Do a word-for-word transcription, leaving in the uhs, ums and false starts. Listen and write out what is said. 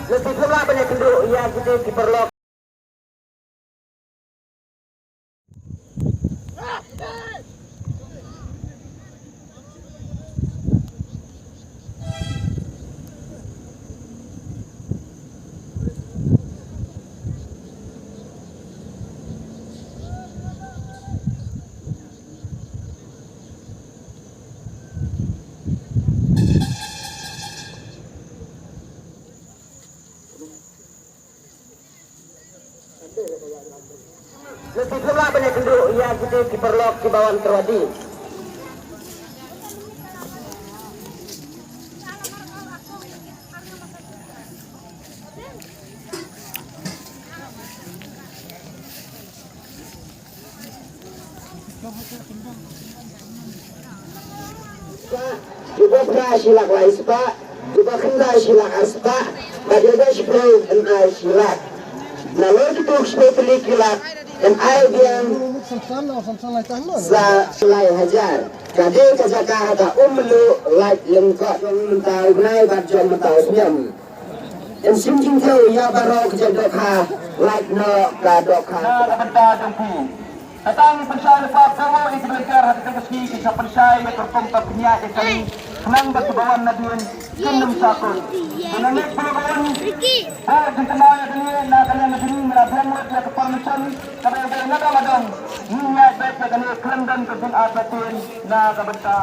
Lehse phim lah ban ïakynduh ïa kito ki paralok. Lehse phim lah ban ïakynduh ïa kito ki paralok kiba wan tyrwa dih. Kiba phra shi lak lai spah, kiba khyndai shi lak ar spah, bad ïa kiba shiphew yn ai shi lak. Nalor kito shiphew tylli ki lak yn ai biang sa lai hajar. Ka dei ka jaka kaba um mluh lait lyngkot jong mynta u bnai bad jong mynta u snem. Yn shim jingthew ïa baroh ka jingdonkha, lait noh ka donkha. Na ka bynta jong phi. Kata ngi pynshai lypa, pynshai ïa ki volunteer ha kata ka sngi ki sa pynshai ïa ka rukom ka pynïaid ïa kane khnang ba kiba wan nadien kin ym sa kut. Kane ka program ba jingkynmaw ïa kane na ka liang ka jong ngi, ngi la biang lut ïa ka permission kaba ïadei na dong na dong. Ngi ïaid beit ïa kane khlem don ka jingartatien na ka bynta.